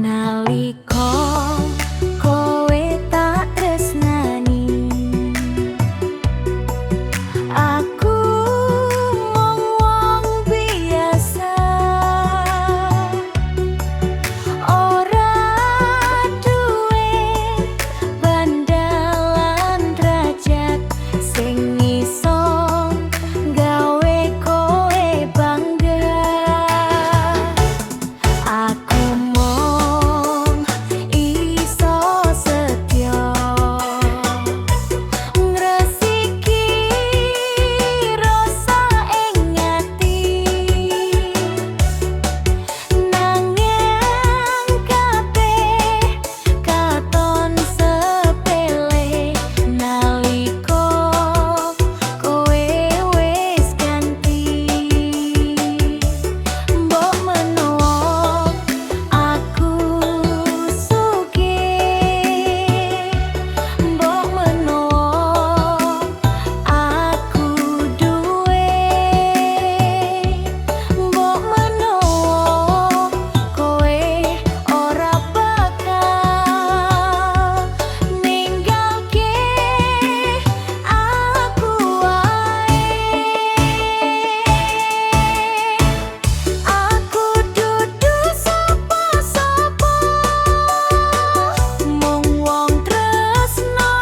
Nalika kowe tak tresnani, aku mung wong biasa, ora duwe bandha lan derajat sing iso gawe kowe bangga. Aku mung iso setya ngresiki rasa ing ati, nanging kabeh katon sepele nalika kowe wis ganti. Mbok menawa aku sugih, mbok menawa aku duwe, mbok menawa kowe ora bakal ninggalke aku wae. Aku dudu sapa-sapa, mung wong tresno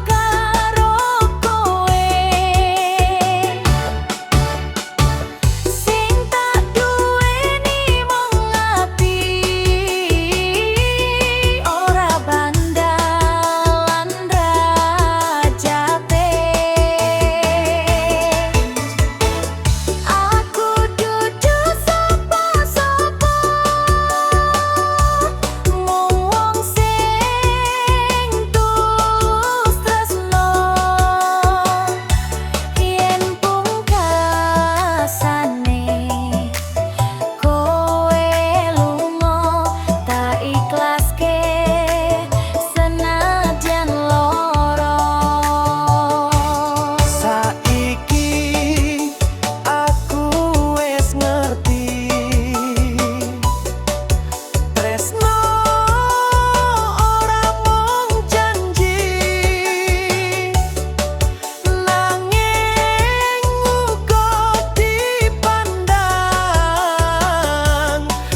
karo kowe. Sing tak duweni mung ati, ora bandha lan drajate. Aku dudu sapa-sapa, mung wong sing tulus tresno. Yen pungkasane kowe lunga, tak ikhlaske senajan lara. Saiki aku wis ngerti, tresno ora mung janji, nanging uga dipandang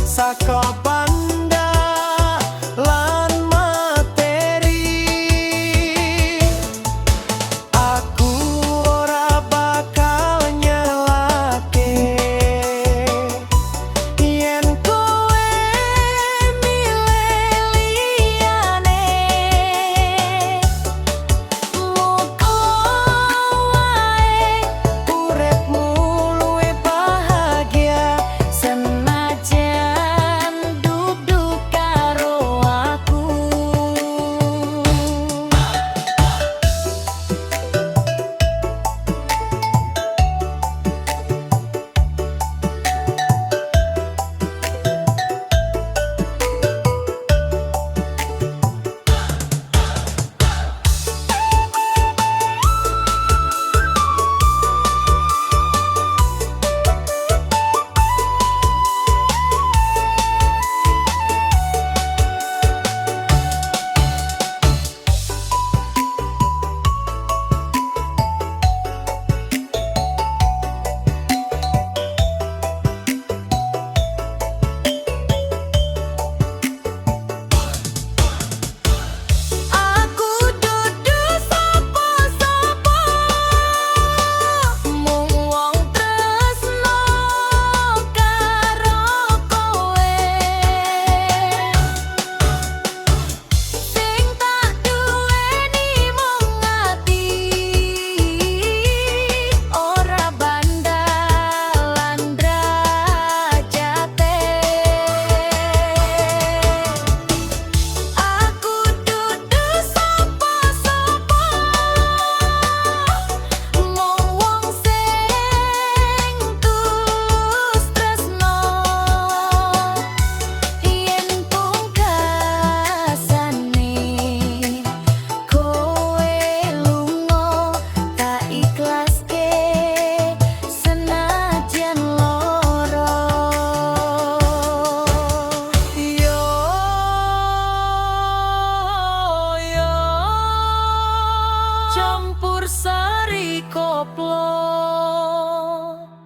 saka banda lan materi. Aku ora bakal nyalahke yen kowe milih liyane. Muga wae uripmu luwih bahagia senajan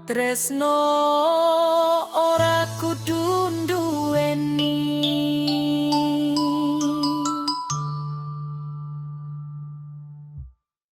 Tresno.